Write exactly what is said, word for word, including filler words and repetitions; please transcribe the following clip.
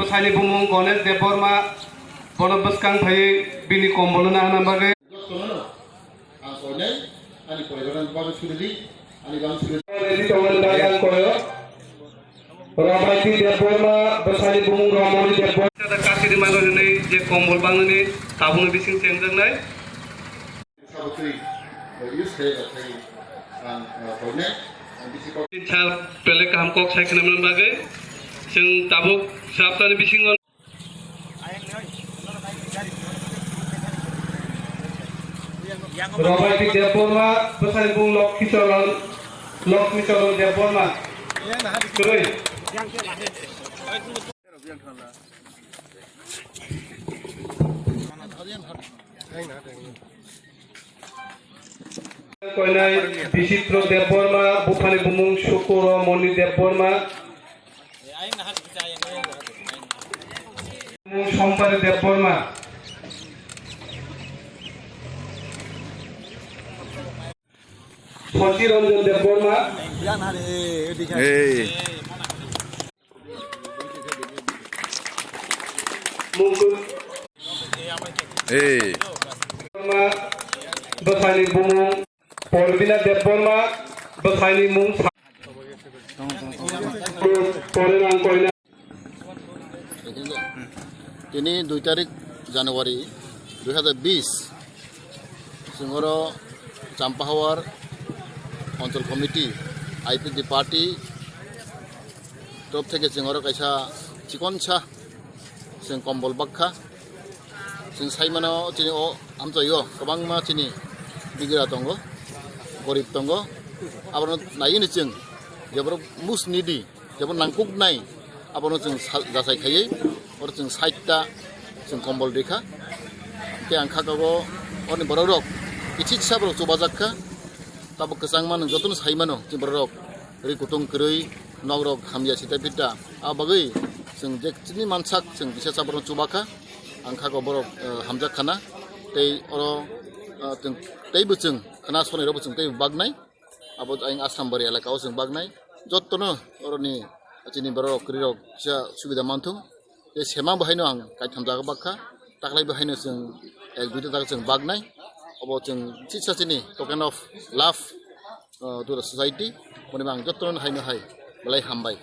Bwsaini bumung Ganesh Debbarma, bono bwskang phaiwi bini kombolno nahana bagwi. Jotono ang koinai, ani poribarni bagwi suri di, ani bagwi suri di. Ready tongmani bagwi ang koyo. Robaiti Debbarma, bwsaini bumung Romoni Debbarma. Kasidi mano hinwi je kombol bangni tabukni bising chengjaknai. Sabukni use khe, ang koinai, ang bisi kok. Sal pele kaham kok sai khna mani bagwi chwng tabuk saptani bisingo. Robaiti Debbarma, bwsai bung Lokhi Charan, Lokhi Charan Debbarma. Kwrwi. Koinai Bichitro Debbarma, buphani bumung Sukuro Moni Debbarma. Sompari Debbarma. Sochi Ranjan Debbarma. Hey. Mungkut. Hey. Debbarma, bwsaini bumung. Porbina Debbarma, bwsaini mung sa-, Porinang koina. Tini dui tarik January dui hazar bis, chwng oro Champahawar Anchal Committee, I P F T party, top theke chwng oro kaisa chikonsa chwng kombol bakha. Chwng sai mano chini o amchaio kwbangma chini bigra tongo, gorib tongo. Abono naiwi ni chwng, je borok most needy, je borok nangkuknai, abono chwng sa-, jachai khaiwi, oro chwng sait ta chwng kombol rikha. Tei ang kha kago oroni borok rok kichisa borok chubajak kha. Tabuk kwchangma nwng jotono sai mano chini borok rok. Ri kutung kwrwi, nok rok hamya sita pita. A bagwi chwng je chini mansak chwng kisa chaborno chubakha. Ang kha ko borok, eh, hamjak khana. Tei oro, eh, chwng teibo chwng khana sonai rokbo chwng teibo baknai. Abo ayang Asrambari elaka o chwng baknai. Jottono oroni chini borok rok kwrwi rok kisa subida manthung. Tei sema bo haino ang kaitham jaga bakha, taklai bo haino chwng ek duita jaga chwng baknai. Obo chwng chisa chini token of love, uh, to the society, boni bo ang jotono haino hai belai hambai.